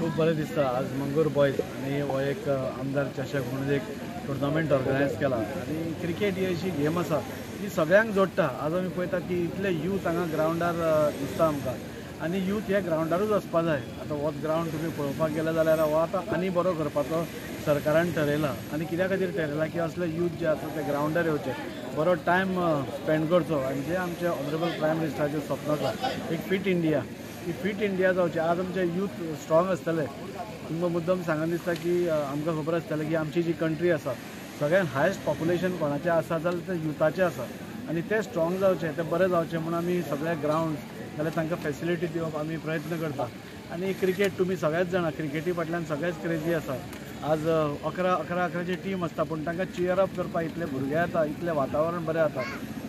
खूब बरें दिसता आज मंगूर बॉयज आनी हो एक आमदार चषक म्हणून एक टुर्नामेंट ऑर्गनायज केला आनी क्रिकेट ही अशी गेम आसा जी सगळ्यांक जोडटा. आज आमी पळयता की इतले यूथ हांगा ग्रावंडार दिसता आमकां आनी यूथ ह्या ग्रावंडारूच वचपा जाय. आतां होच ग्रावंड तुमी पळोवपाक गेले जाल्यार हो आतां आनी बरो करपाचो सरकारान ठरयला आनी कित्या खातीर ठरयला की असले यूथ जे आसा ते ग्रावंडार येवचे, बरो टायम स्पेंड करचो आनी जे आमचे ऑनरेबल प्रायम मिनिस्टराचें स्वप्न आसा एक फिट इंडिया, ही फिट इंडिया जावची. आज आमचे यूथ स्ट्रॉंग आसतले. तुमकां मुद्दम सांगन दिसता की आमकां खबर आसतलें की आमची जी कंट्री आसा सगळ्यान हायस्ट पॉप्युलेशन कोणाचें आसा जाल्यार तें युथाचें आसा आनी ते स्ट्रॉंग जावचे, ते बरे जावचे म्हणून आमी सगळे ग्रावंड जाल्यार तांकां फेसिलिटी दिवप आमी प्रयत्न करता. आनी क्रिकेट तुमी सगळेच जाणा, क्रिकेटी फाटल्यान सगळेच क्रेजी आसा. आज 11 11 11ची टीम आसता पूण तांकां चियर अप करपाक इतले भुरगे येता, इतलें वातावरण बरें जाता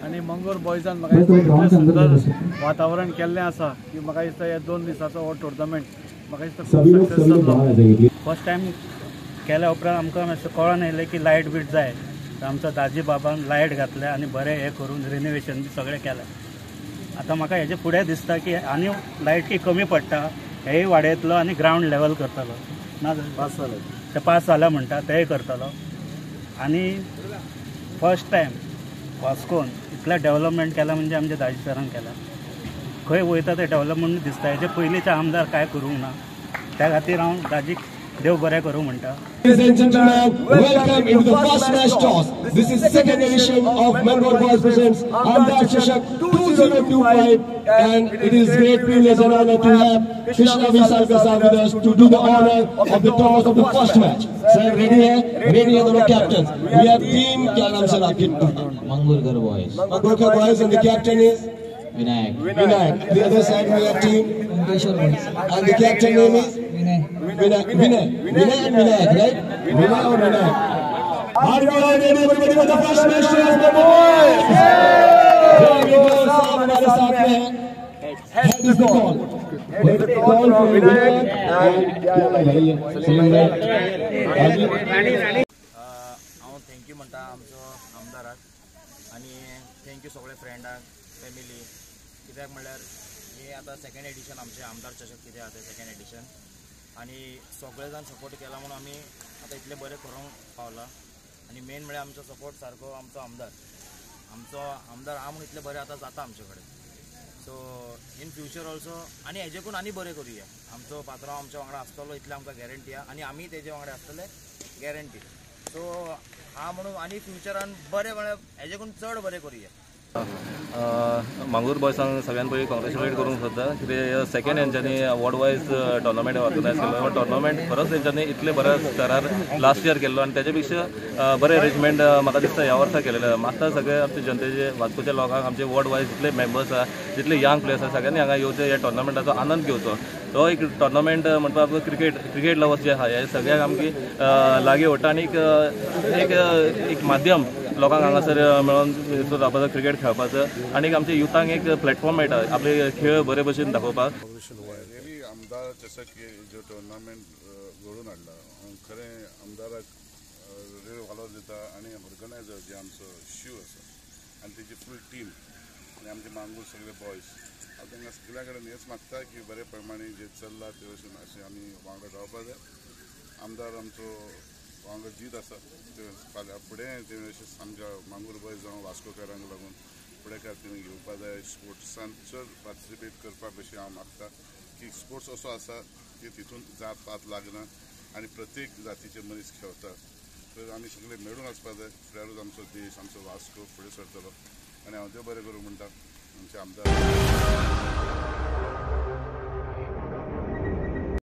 आनी मंगूर बॉयजान म्हाका दिसता इतलें सुंदर वातावरण केल्लें आसा की म्हाका दिसता ह्या 2 दिसाचो हो टुर्नामेंट म्हाका दिसता खूब सक्सेस जातलो. फर्स्ट टायम केल्या उपरांत आमकां मातशें कळोन येयलें की लायट बीट जाय, तर आमचो दाजी बाबान लायट घातले आनी बरें हें करून रिनोवेशन बी सगळें केलें. आतां म्हाका हेजे फुडें दिसता की आनी लायट कमी पडटा हेय वाडयतलो आनी ग्रावंड लेवल करतलो. ना पास जालें ते पास जालें म्हणटा तेय करतलो. आनी फर्स्ट टायम वास्कोन इतलें डेवलपमेंट केलां म्हणजे आमच्या दाजी सरान केलां. खंय वयता तें डेवलपमेंट दिसता. हेजे पयलींचे आमदार कांय करूंक ना, त्या खातीर हांव दाजीक देव बरें करूं म्हणटा. Ladies and gentlemen, welcome into the first match toss. This is second edition of Mangalore Boys presents Amdar Chashak 2025, and it is great privilege and honor to have Krishna Visalkar sir with us to do the honor of the toss of the first match. Sir, ready hai? Ready hai दोनों captains. We have team, क्या नाम sir आपकी? Mangurkar Boys. Mangurkar Boys and the captain is Vinayak. Vinayak. The other side we have team Pankeshwar Boys. And the captain name is Vinay. Vinay. Vinay. Vinay and Vinayak, right? Vinay or Vinayak? Are you all ready, everybody, for the first match? The boys! Here we go, साहब हमारे साथ में हैं. Head is the call. Head is the call from Vinayak and क्या भाई है? सलीम भाई. हांव thank you म्हणटा आमचो आमदाराक आनी thank you सगळे फ्रेंडाक, फॅमिली. कित्याक म्हणल्यार हे आतां सेकंड एडिशन आमचें आमदार चषक कितें आसा तें सेकंड एडिशन आनी सगळे जाण सपोर्ट केला म्हणून आमी आतां इतलें बरें करूंक पावला. आनी मेन म्हळ्यार आमचो सपोर्ट सारको आमचो आमदार, आमचो आमदार आहा म्हणून इतलें बरें आतां जाता आमचे कडेन. सो इन फ्युचर ऑल्सो आनी हेजेकून आनी बरें करुया. आमचो पात्रांव आमच्या वांगडा आसतलो इतलें आमकां गॅरंटी आहा आनी आमी तेजे वांगडा आसतले गॅरंटी. सो हा म्हणून आनी फ्युचरान बरें म्हळ्यार हेजेकून चड बरें करुया. मांगूर बॉयसांक सगळ्यान पयलीं कॉंग्रेच्युलेट करूंक सोदता कित्याक सेकंड हेंच्यांनी वॉर्ड वायज टोर्नामेंट ऑर्गनायज केल्लो. टोर्नामेंट खरोच हेंच्यांनी इतले बऱ्या स्तरार लास्ट इयर केल्लो आनी तेच्या पेक्षा बरें अरेंजमेंट म्हाका दिसता ह्या वर्सा केलेलें. मागता सगळे आमचे जनतेचे वास्कोच्या लोकांक आमचे वॉर्ड वायज जितले मेंबर्स आहा, जितले यंग प्लेयर्स आहा सगळ्यांनी हांगा येवचे, ह्या टोर्नामेंटाचो आनंद घेवचो. तो एक टोर्नामेंट म्हणपाक क्रिकेट लवर्स जे आहा हे सगळ्यांक आमकी लागीं ओडटा आनी एक एक माध्यम लोकांक हांगासर मेळोन जावपाचो, क्रिकेट खेळपाचो आनी आमच्या युथांक एक प्लॅटफॉर्म मेळटा आपले खेळ बरे भशेन दाखोवपाक. रियली आमदार चषक जो टुर्नामेंट घडोवन हाडला खरें आमदाराक रियल वालोर दिता आनी ऑर्गनायजर जे आमचो शिव आसा आनी तेजी फूल टीम आनी आमचे मांगूर सगळे बॉयज, हांव तांकां सगळ्या कडेन हेंच मागता की बरे प्रमाणे जे चल्ला ते वशेन अशें आमी वांगडा रावपा जाय. आमदार आमचो वांगडा दीत आसा ते फाल्यां फुडें तेणें अशें आमच्या मांगूर बॉयज जावं वास्कोकारांक लागून फुडेकार तेणी घेवपा जाय. स्पोर्ट्सान चड पार्टिसिपेट करपाक अशें हांव मागता की स्पोर्ट्स असो आसा की तितून जात पात लागना आनी प्रत्येक जातीचे मनीस खेळतात. तर आमी सगळे मेळून आसपा जाय, फुडारूच आमचो देश आमचो वास्को फुडें सरतलो आनी हांव देव बरें करूं म्हणटा आमचे आमदार.